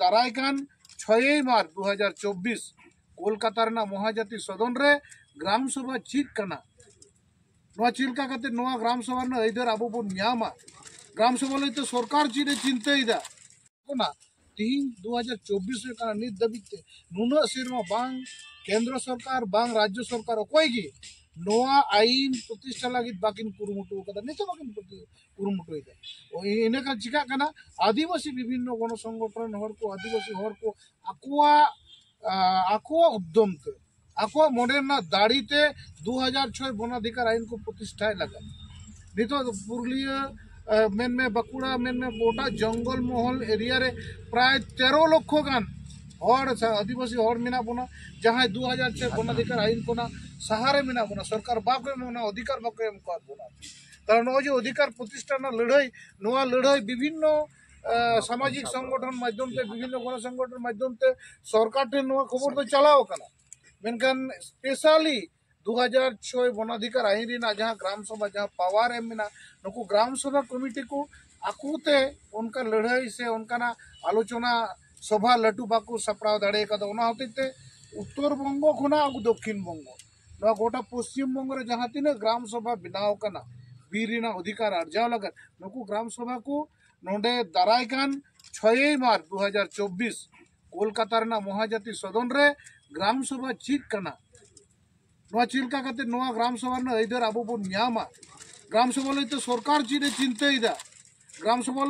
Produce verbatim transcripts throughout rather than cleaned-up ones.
ᱫᱟᱨᱟᱭ ᱠᱟᱱ ᱪᱷᱚᱭᱮᱭ ᱢᱟᱨᱪ ᱫᱩ ᱦᱟᱡᱟᱨ ᱪᱚᱵᱵᱤᱥ ᱠᱳᱞᱠᱟᱛᱟ ᱨᱮᱱᱟᱜ ᱢᱚᱦᱟᱡᱟᱛᱤ ᱥᱚᱫᱚᱱ ᱨᱮ ᱜᱨᱟᱢ ᱥᱚᱵᱷᱟ ᱪᱮᱫ ᱠᱟᱱᱟ, ᱱᱚᱣᱟ ᱪᱮᱫ ᱞᱮᱠᱟ ᱠᱟᱛᱮ ᱱᱚᱣᱟ ᱜᱨᱟᱢ ᱥᱚᱵᱷᱟ ᱨᱮᱱᱟᱜ ᱟᱹᱭᱫᱟᱹᱨ ᱟᱵᱚ ᱵᱚᱱ ᱧᱟᱢᱟ? ᱜᱨᱟᱢ ᱥᱚᱵᱷᱟ ᱞᱟᱹᱭᱛᱮ ᱥᱚᱨᱠᱟᱨ ᱪᱮᱫ ᱮ ᱪᱤᱱᱛᱟᱹᱭᱮᱫᱟ? ᱚᱱᱟ ᱛᱤᱦᱤᱧ ᱫᱩ ᱦᱟᱡᱟᱨ ᱪᱚᱵᱵᱤᱥ ᱨᱮ ᱠᱟᱱᱟ, ᱱᱤᱛ ᱫᱷᱟᱹᱵᱤᱡ ᱛᱮ ᱱᱩᱱᱟᱹᱜ ᱥᱮᱨᱢᱟ ᱵᱟᱝ ᱠᱮᱱᱫᱨᱚ ᱥᱚᱨᱠᱟᱨ ᱵᱟᱝ ᱨᱟᱡᱽᱡᱚ ᱥᱚᱨᱠᱟᱨ ᱚᱠᱚᱭ ᱜᱮ ᱱᱚᱣᱟ ᱟᱭᱤᱱ ᱯᱨᱚᱛᱤᱥᱴᱷᱟ ᱞᱟᱹᱜᱤᱫ ᱵᱟᱹᱠᱤᱱ ᱠᱩᱨᱩᱢᱩᱴᱩ ᱟᱠᱟᱫᱟ, ᱱᱤᱛᱚᱜ ᱵᱟᱹᱠᱤᱱ ᱯᱨᱚᱛᱤ- ᱠᱩᱨᱩᱢᱩᱴᱩᱭᱮᱫᱟ᱾ ᱤᱱᱟᱹ ᱠᱷᱟᱱ ᱪᱤᱠᱟᱹᱜ ᱠᱟᱱᱟ? ᱟᱹᱫᱤᱵᱟᱹᱥᱤ ᱵᱤᱵᱷᱤᱱᱱᱚ ᱜᱚᱱᱚ ᱥᱚᱝᱜᱚᱴᱷᱚᱱ ᱦᱚᱲ ᱠᱚ, ᱟᱹᱫᱤᱵᱟᱹᱥᱤ ᱦᱚᱲ ᱠᱚ ᱟᱠᱚᱣᱟᱜ ᱟᱠᱚᱣᱟᱜ ᱩᱫᱽᱫᱚᱢ ᱛᱮ, ᱟᱠᱚᱣᱟᱜ ᱢᱚᱱᱮ ᱨᱮᱱᱟᱜ ᱫᱟᱲᱮ ᱛᱮ ᱫᱩ ᱦᱟᱡᱟᱨ ᱪᱷᱚᱭ ᱵᱚᱱᱟᱫᱷᱤᱠᱟᱨ ᱟᱭᱤᱱ ᱠᱚ ᱯᱨᱚᱛᱤᱥᱴᱷᱟᱭ ᱞᱟᱹᱜᱤᱫ᱾ ᱱᱤᱛᱚᱜ ᱫᱚ ᱯᱩᱨᱩᱞᱤᱭᱟᱹ ᱢᱮᱱᱢᱮ, ᱵᱟᱸᱠᱩᱲᱟ ᱢᱮᱱᱢᱮ, ᱜᱚᱴᱟ ᱡᱚᱝᱜᱚᱞ ᱢᱚᱦᱚᱞ ᱮᱨᱤᱭᱟ ᱨᱮ ᱯᱨᱟᱭ ᱛᱮᱨᱚ ᱞᱚᱠᱷᱚ ᱜᱟᱱ ᱦᱚᱲ ᱟᱹᱫᱤᱵᱟᱹᱥᱤ ᱦᱚᱲ ᱢᱮᱱᱟᱜ ᱵᱚᱱᱟ, ᱡᱟᱦᱟᱸᱭ ᱫᱩ ᱦᱟᱡᱟᱨ ᱪᱷᱚᱭ ᱵᱚᱱᱟᱫᱷᱤᱠᱟᱨ ᱟᱭᱤᱱ ᱠᱷᱚᱱᱟᱜ ᱥᱟᱦᱟᱨᱮ ᱢᱮᱱᱟᱜ ᱵᱚᱱᱟ᱾ ᱥᱚᱨᱠᱟᱨ ᱵᱟᱠᱚ ᱮᱢ ᱵᱚᱱᱟ, ᱚᱫᱷᱤᱠᱟᱨ ᱵᱟᱠᱚ ᱮᱢ ᱟᱠᱟᱫ ᱵᱚᱱᱟ᱾ ᱛᱟᱦᱞᱮ ᱱᱚᱜᱼᱚᱭ ᱡᱮ ᱚᱫᱷᱤᱠᱟᱨ ᱯᱨᱚᱛᱤᱥᱴᱷᱟ ᱨᱮᱱᱟᱜ ᱞᱟᱹᱲᱦᱟᱹᱭ, ᱱᱚᱣᱟ ᱞᱟᱹᱲᱦᱟᱹᱭ ᱵᱤᱵᱷᱤᱱᱱᱚ ᱥᱟᱢᱟᱡᱤᱠ ᱥᱚᱝᱜᱚᱴᱷᱚᱱ ᱢᱟᱫᱽᱫᱷᱚᱢ ᱛᱮ, ᱵᱤᱵᱷᱤᱱᱱᱚ ᱜᱚᱱᱚ ᱥᱚᱝᱜᱚᱴᱷᱚᱱ ᱢᱟᱫᱽᱫᱷᱚᱢ ᱛᱮ ᱥᱚᱨᱠᱟᱨ ᱴᱷᱮᱱ ᱱᱚᱣᱟ ᱠᱷᱚᱵᱚᱨ ᱫᱚ ᱪᱟᱞᱟᱣ ᱟᱠᱟᱱᱟ᱾ ᱢᱮᱱᱠᱷᱟᱱ ᱥᱯᱮᱥᱟᱞᱤ ᱫᱩ ᱦᱟᱡᱟᱨ ᱪᱷᱚᱭ ᱵᱚᱱᱟᱫᱷᱤᱠᱟᱨ ᱟᱭᱤᱱ ᱨᱮᱱᱟᱜ ᱡᱟᱦᱟᱸ ᱜᱨᱟᱢ ᱥᱚᱵᱷᱟ, ᱡᱟᱦᱟᱸ ᱯᱟᱣᱟᱨ ᱮᱢ ᱢᱮᱱᱟᱜ, ᱱᱩᱠᱩ ᱜᱨᱟᱢ ᱥᱚᱵᱷᱟ ᱠᱚᱢᱤᱴᱤ ᱠᱚ ᱟᱠᱚᱛᱮ ᱚᱱᱠᱟ ᱞᱟᱹᱲᱦᱟᱹᱭ ᱥᱮ ᱚᱱᱠᱟᱱᱟᱜ ᱟᱞᱳᱪᱚᱱᱟ ᱥᱚᱵᱷᱟ ᱞᱟᱹᱴᱩ ᱵᱟᱠᱚ ᱥᱟᱯᱲᱟᱣ ᱫᱟᱲᱮ ᱟᱠᱟᱫᱟ᱾ ᱚᱱᱟ ᱦᱚᱛᱮᱡ ᱛᱮ ᱩᱛᱛᱚᱨ ᱵᱚᱝᱜᱚ ᱠᱷᱚᱱᱟᱜ ᱟᱵᱚ ᱫᱚᱠᱠᱷᱤᱱ ᱵᱚᱝᱜᱚ, ᱱᱚᱣᱟ ᱜᱚᱴᱟ ᱯᱚᱥᱪᱤᱢ ᱵᱚᱝᱜᱚ ᱨᱮ ᱡᱟᱦᱟᱸ ᱛᱤᱱᱟᱹᱜ ᱜᱨᱟᱢ ᱥᱚᱵᱷᱟ ᱵᱮᱱᱟᱣ ᱟᱠᱟᱱᱟ ᱵᱤᱨ ᱨᱮᱱᱟᱜ ᱚᱫᱷᱤᱠᱟᱨ ᱟᱨᱡᱟᱣ ᱞᱟᱹᱜᱤᱫ, ᱱᱩᱠᱩ ᱜᱨᱟᱢ ᱥᱚᱵᱷᱟ ᱠᱚ ᱱᱚᱰᱮ ᱫᱟᱨᱟᱭ ᱠᱟᱱ ᱪᱷᱚᱭᱮᱭ ᱢᱟᱨᱪ ᱫᱩ ᱦᱟᱡᱟᱨ ᱪᱚᱵᱵᱤᱥ ᱠᱳᱞᱠᱟᱛᱟ ᱨᱮᱱᱟᱜ ᱢᱚᱦᱟᱡᱟᱛᱤ ᱥᱚᱫᱚᱱ ᱨᱮ ᱜᱨᱟᱢ ᱥᱚᱵᱷᱟ ᱪᱮᱫ ᱠᱟᱱᱟ, ᱱᱚᱣᱟ ᱪᱮᱫ ᱞᱮᱠᱟ ᱠᱟᱛᱮ ᱱᱚᱣᱟ ᱜᱨᱟᱢ ᱥᱚᱵᱷᱟ ᱨᱮᱱᱟᱜ ᱟᱹᱭᱫᱟᱹᱨ ᱟᱵᱚ ᱵᱚᱱ ᱧᱟᱢᱟ? ᱜᱨᱟᱢ ᱥᱚᱵᱷᱟ ᱞᱟᱹᱭᱛᱮ ᱥᱚᱨᱠᱟᱨ ᱪᱮᱫ ᱮ ᱪᱤᱱᱛᱟᱹᱭᱮᱫᱟ? ᱜᱨᱟᱢ ᱥᱚᱵᱷᱟ,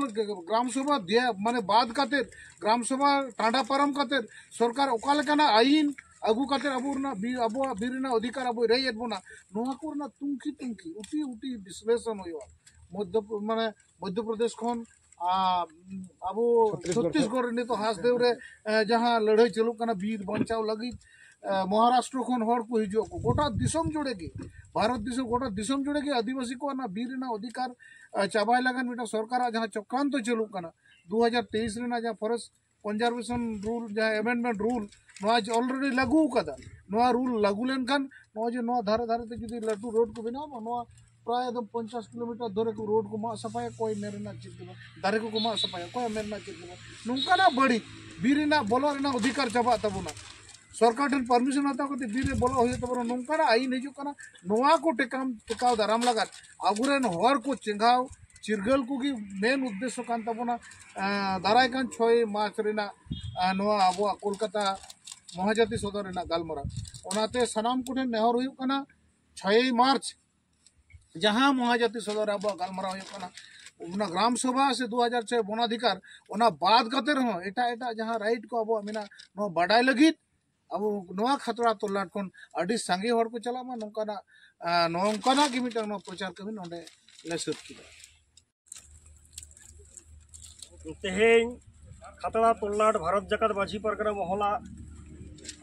ᱜᱨᱟᱢ ᱥᱚᱵᱷᱟ ᱫᱮᱭᱟ ᱢᱟᱱᱮ ᱵᱟᱫ ᱠᱟᱛᱮ, ᱜᱨᱟᱢ ᱥᱚᱵᱷᱟ ᱴᱟᱸᱰᱟ ᱯᱟᱨᱚᱢ ᱠᱟᱛᱮ ᱥᱚᱨᱠᱟᱨ ᱚᱠᱟ ᱞᱮᱠᱟᱱᱟᱜ ᱟᱭᱤᱱ ᱟᱹᱜᱩ ᱠᱟᱛᱮ ᱟᱵᱚ ᱨᱮᱱᱟᱜ ᱵᱤᱨ, ᱟᱵᱚᱣᱟᱜ ᱵᱤᱨ ᱨᱮᱱᱟᱜ ᱚᱫᱷᱤᱠᱟᱨ ᱟᱵᱚᱭ ᱨᱮᱡ ᱮᱫ ᱵᱚᱱᱟ, ᱱᱚᱣᱟ ᱠᱚ ᱨᱮᱱᱟᱜ ᱛᱩᱝᱠᱷᱤ ᱛᱩᱝᱠᱷᱤ, ᱩᱴᱤ ᱩᱴᱤ ᱵᱤᱥᱞᱮᱥᱚᱱ ᱦᱩᱭᱩᱜᱼᱟ᱾ ᱢᱚᱫᱽᱫᱷᱚ ᱢᱟᱱᱮ ᱢᱚᱫᱽᱫᱷᱚ ᱯᱨᱚᱫᱮᱥ ᱠᱷᱚᱱ ᱟᱵᱚ ᱪᱷᱚᱛᱛᱤᱥᱜᱚᱲ ᱪᱷᱚᱛᱛᱤᱥᱜᱚᱲ ᱨᱮ ᱱᱤᱛᱚᱜ ᱦᱟᱥᱫᱮᱣ ᱨᱮ ᱡᱟᱦᱟᱸ ᱞᱟᱹᱲᱦᱟᱹᱭ ᱪᱟᱹᱞᱩᱜ ᱠᱟᱱᱟ ᱵᱤᱨ ᱵᱟᱧᱪᱟᱣ ᱞᱟᱹᱜᱤᱫ, ᱢᱚᱦᱟᱨᱟᱥᱴᱨᱚ ᱠᱷᱚᱱ ᱦᱚᱲ ᱠᱚ ᱦᱤᱡᱩᱜ ᱟᱠᱚ᱾ ᱜᱚᱴᱟ ᱫᱤᱥᱚᱢ ᱡᱩᱲᱮ ᱜᱮ, ᱵᱷᱟᱨᱚᱛ ᱫᱤᱥᱚᱢ ᱜᱚᱴᱟ ᱫᱤᱥᱚᱢ ᱡᱩᱲᱮ ᱜᱮ ᱟᱹᱫᱤᱵᱟᱹᱥᱤ ᱠᱚᱣᱟᱜ ᱚᱱᱟ ᱵᱤᱨ ᱨᱮᱱᱟᱜ ᱚᱫᱷᱤᱠᱟᱨ ᱪᱟᱵᱟᱭ ᱞᱟᱹᱜᱤᱫ ᱢᱤᱫᱴᱟᱝ ᱥᱚᱨᱠᱟᱨᱟᱜ ᱡᱟᱦᱟᱸ ᱪᱚᱠᱨᱟᱱᱛᱚ ᱪᱟᱹᱞᱩᱜ ᱠᱟᱱᱟ, ᱫᱩ ᱦᱟᱡᱟᱨ ᱛᱮᱭᱤᱥ ᱨᱮᱱᱟᱜ ᱡᱟᱦᱟᱸ ᱯᱷᱚᱨᱮᱥᱴ ᱠᱚᱱᱡᱟᱨᱵᱷᱮᱥᱚᱱ ᱨᱩᱞ, ᱡᱟᱦᱟᱸ ᱮᱢᱮᱱᱰᱢᱮᱱᱴ ᱨᱩᱞ, ᱱᱚᱣᱟ ᱚᱞᱨᱮᱰᱤ ᱞᱟᱹᱜᱩ ᱟᱠᱟᱫᱟ᱾ ᱱᱚᱣᱟ ᱨᱩᱞ ᱞᱟᱹᱜᱩ ᱞᱮᱱᱠᱷᱟᱱ ᱱᱚᱜᱼᱚᱭ ᱡᱮ ᱱᱚᱣᱟ ᱫᱷᱟᱨᱮ ᱫᱷᱟᱨᱮ ᱛᱮ ᱡᱩᱫᱤ ᱞᱟᱹᱴᱩ ᱨᱳᱰ ᱠᱚ ᱵᱮᱱᱟᱣ ᱢᱟ, ᱱᱚᱣᱟ ᱯᱨᱟᱭ ᱮᱠᱫᱚᱢ ᱯᱚᱧᱪᱟᱥ ᱠᱤᱞᱳᱢᱤᱴᱟᱨ ᱫᱷᱚᱨᱮ ᱠᱚ ᱨᱳᱰ ᱠᱚ ᱢᱟᱜ ᱥᱟᱯᱷᱟᱭᱟ, ᱚᱠᱚᱭ ᱢᱮᱱ ᱨᱮᱱᱟᱜ ᱪᱮᱫ ᱜᱮ ᱵᱟᱝ, ᱫᱟᱨᱮ ᱠᱚᱠᱚ ᱢᱟᱜ ᱥᱟᱯᱷᱟᱭᱟ, ᱚᱠᱚᱭᱟᱜ ᱢᱮᱱ ᱨᱮᱱᱟᱜ ᱪᱮᱫ ᱜᱮ ᱵᱟᱝ᱾ ᱱᱚᱝᱠᱟᱱᱟᱜ ᱵᱟᱹᱲᱤᱡ ᱵᱤᱨ ᱨᱮᱱᱟᱜ ᱵᱚᱞᱚᱜ ᱨᱮᱱᱟᱜ ᱚᱫᱷᱤᱠᱟᱨ ᱪᱟᱵᱟᱜ ᱛᱟᱵᱚᱱᱟ᱾ ᱥᱚᱨᱠᱟᱨ ᱴᱷᱮᱱ ᱯᱟᱨᱢᱤᱥᱚᱱ ᱦᱟᱛᱟᱣ ᱠᱟᱛᱮ ᱵᱤᱨ ᱨᱮ ᱵᱚᱞᱚᱜ ᱦᱩᱭᱩᱜ ᱛᱟᱵᱚᱱᱟ, ᱱᱚᱝᱠᱟᱱᱟᱜ ᱟᱹᱭᱤᱱ ᱦᱤᱡᱩᱜ ᱠᱟᱱᱟ᱾ ᱱᱚᱣᱟ ᱠᱚ ᱴᱮᱠᱟᱣ ᱴᱮᱠᱟᱣ ᱫᱟᱨᱟᱢ ᱞᱟᱜᱟᱫ ᱟᱵᱚᱨᱮᱱ ᱦᱚᱲ ᱠᱚ ᱪᱮᱸᱜᱷᱟᱣ ᱪᱤᱨᱜᱟᱹᱞ ᱠᱚᱜᱮ ᱢᱮᱱ ᱩᱫᱽᱫᱮᱥᱥᱚ ᱠᱟᱱ ᱛᱟᱵᱚᱱᱟ᱾ ᱮᱸ, ᱫᱟᱨᱟᱭ ᱠᱟᱱ ᱪᱷᱚᱭ ᱢᱟᱨᱪ ᱨᱮᱱᱟᱜ, ᱮᱸ, ᱱᱚᱣᱟ ᱟᱵᱚᱣᱟᱜ ᱠᱳᱞᱠᱟᱛᱟ ᱢᱚᱦᱟᱡᱟᱛᱤ ᱥᱚᱫᱚᱱ ᱨᱮᱱᱟᱜ ᱜᱟᱞᱢᱟᱨᱟᱣ᱾ ᱚᱱᱟᱛᱮ ᱥᱟᱱᱟᱢ ᱠᱚᱴᱷᱮᱱ ᱱᱮᱦᱚᱨ ᱦᱩᱭᱩᱜ ᱠᱟᱱᱟ, ᱪᱷᱚᱭ ᱢᱟᱨᱪ ᱡᱟᱦᱟᱸ ᱢᱚᱦᱟᱡᱟᱛᱤ ᱥᱚᱫᱚᱱ ᱨᱮ ᱟᱵᱚᱣᱟᱜ ᱜᱟᱞᱢᱟᱨᱟᱣ ᱦᱩᱭᱩᱜ ᱠᱟᱱᱟ, ᱚᱱᱟ ᱜᱨᱟᱢ ᱥᱚᱵᱷᱟ ᱥᱮ ᱫᱩ ᱦᱟᱡᱟᱨ ᱪᱷᱚᱭ ᱵᱚᱱᱟᱫᱷᱤᱠᱟᱨ, ᱚᱱᱟ ᱵᱟᱫ ᱠᱟᱛᱮ ᱨᱮᱦᱚᱸ ᱮᱴᱟᱜ ᱮᱴᱟᱜ ᱡᱟᱦᱟᱸ ᱨᱟᱭᱤᱴ ᱠᱚ ᱟᱵᱚᱣᱟᱜ ᱢᱮᱱᱟᱜᱼᱟ, ᱱᱚᱣᱟ ᱵᱟᱰᱟᱭ ᱞᱟᱹᱜᱤᱫ ᱟᱵᱚ ᱱᱚᱣᱟ ᱠᱷᱟᱛᱲᱟ ᱛᱚᱞᱞᱟᱴ ᱠᱷᱚᱱ ᱟᱹᱰᱤ ᱥᱟᱸᱜᱮ ᱦᱚᱲ ᱠᱚ ᱪᱟᱞᱟᱜ ᱢᱟ, ᱱᱚᱝᱠᱟᱱᱟᱜ, ᱟᱸ, ᱱᱚᱝᱠᱟᱱᱟᱜ ᱜᱮ ᱢᱤᱫᱴᱟᱝ ᱱᱚᱣᱟ ᱯᱨᱚᱪᱟᱨ ᱠᱟᱹᱢᱤ ᱱᱚᱰᱮ ᱞᱮ ᱥᱟᱹᱛ ᱠᱮᱫᱟ᱾ ᱛᱮᱦᱮᱧ ᱠᱷᱟᱛᱲᱟ ᱛᱚᱞᱞᱟᱴ ᱵᱷᱟᱨᱚᱛ ᱡᱟᱠᱟᱛ ᱢᱟᱹᱡᱷᱤ ᱯᱟᱨᱜᱟᱱᱟ ᱢᱚᱦᱚᱞᱟᱜ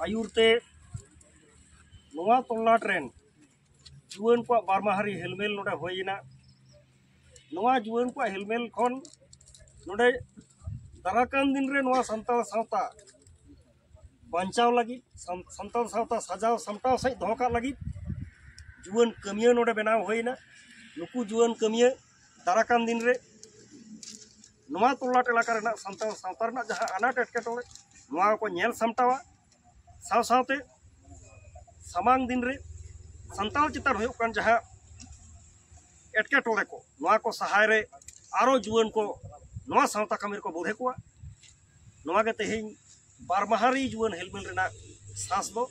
ᱟᱹᱭᱩᱨ ᱛᱮ ᱱᱚᱣᱟ ᱛᱚᱞᱞᱟᱴ ᱨᱮᱱ ᱡᱩᱣᱟᱹᱱ ᱠᱚᱣᱟᱜ ᱵᱟᱨ ᱢᱟᱦᱟᱨᱤ ᱦᱮᱞᱢᱮᱞ ᱱᱚᱰᱮ ᱦᱩᱭᱮᱱᱟ᱾ ᱱᱚᱣᱟ ᱡᱩᱣᱟᱹᱱ ᱠᱚᱣᱟᱜ ᱦᱮᱞᱢᱮᱞ ᱠᱷᱚᱱ ᱱᱚᱰᱮ ᱫᱟᱨᱟᱠᱟᱱ ᱫᱤᱱ ᱨᱮ ᱱᱚᱣᱟ ᱥᱟᱱᱛᱟᱲ ᱥᱟᱶᱛᱟ ᱵᱟᱧᱪᱟᱣ ᱞᱟᱹᱜᱤᱫ, ᱥᱟᱱ-, ᱥᱟᱱᱛᱟᱲ ᱥᱟᱶᱛᱟ ᱥᱟᱡᱟᱣ ᱥᱟᱢᱴᱟᱣ ᱥᱟᱺᱦᱤᱡ ᱫᱚᱦᱚ ᱠᱟᱜ ᱞᱟᱹᱜᱤᱫ ᱡᱩᱣᱟᱹᱱ ᱠᱟᱹᱢᱤᱭᱟᱹ ᱱᱚᱰᱮ ᱵᱮᱱᱟᱣ ᱦᱩᱭᱮᱱᱟ᱾ ᱱᱩᱠᱩ ᱡᱩᱣᱟᱹᱱ ᱠᱟᱹᱢᱤᱭᱟᱹ ᱫᱟᱨᱟᱠᱟᱱ ᱫᱤᱱ ᱨᱮ ᱱᱚᱣᱟ ᱛᱚᱞᱞᱟᱴ ᱮᱞᱟᱠᱟ ᱨᱮᱱᱟᱜ ᱥᱟᱱᱛᱟᱲ ᱥᱟᱶᱛᱟ ᱨᱮᱱᱟᱜ ᱡᱟᱦᱟᱸ ᱟᱱᱟᱴ ᱮᱴᱠᱮᱴᱚᱬᱮ, ᱱᱚᱣᱟ ᱠᱚ ᱧᱮᱞ ᱥᱟᱢᱴᱟᱣᱟ᱾ ᱥᱟᱶ ᱥᱟᱶᱛᱮ ᱥᱟᱢᱟᱝ ᱫᱤᱱ ᱨᱮ ᱥᱟᱱᱛᱟᱲ ᱪᱮᱛᱟᱱ ᱦᱩᱭᱩᱜ ᱠᱟᱱ ᱡᱟᱦᱟᱸ ᱮᱴᱠᱮᱴᱚᱬᱮ ᱠᱚ, ᱱᱚᱣᱟ ᱠᱚ ᱥᱟᱦᱟᱭ ᱨᱮ ᱟᱨᱚ ᱡᱩᱣᱟᱹᱱ ᱠᱚ ᱱᱚᱣᱟ ᱥᱟᱶᱛᱟ ᱠᱟᱹᱢᱤ ᱨᱮᱠᱚ ᱵᱚᱫᱷᱮ ᱠᱚᱣᱟ᱾ ᱱᱚᱣᱟ ᱜᱮ ᱛᱮᱦᱮᱧ ᱵᱟᱨ ᱢᱟᱦᱟᱨᱤ ᱡᱩᱣᱟᱹᱱ ᱦᱮᱞᱢᱮᱞ ᱨᱮᱱᱟᱜ ᱥᱟᱸᱥ ᱫᱚ᱾